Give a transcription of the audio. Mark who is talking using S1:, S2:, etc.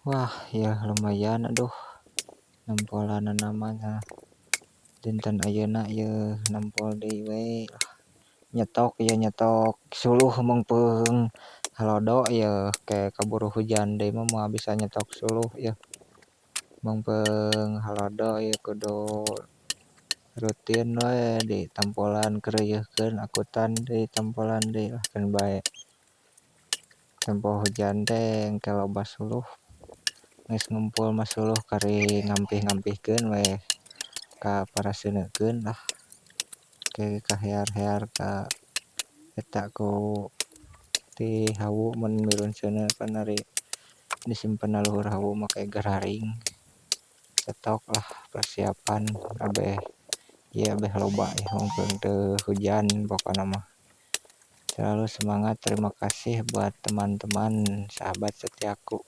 S1: Wah ya, lumayan, aduh, nempolanana mah. Dinten ayeuna ieu nempol deui we lah, nyetok ieu, nyetok suluh meungpeung halodo ieu, ke kaburu hujan deui mah moal bisa nyetok suluh ieu. Meungpeung halodo ieu kudu rutin we ditempolan, keureuyeun akutan deui, tempolan deui lah, keun bae tempo hujan teh engke loba suluh. Geus ngumpul mah suluh kari ngampih-ngampihkeun we ka paraseuneukeun lah, ke kahear-hear ka eta ku ti hawu. Mun mirun seuneu pan ari disimpen na luhur hawu mah ke gararing. Setok lah persiapan abeh ieu, abeh loba mumpung teu hujan. Pokona mah selalu semangat. Terima kasih buat teman-teman sahabat setiaku.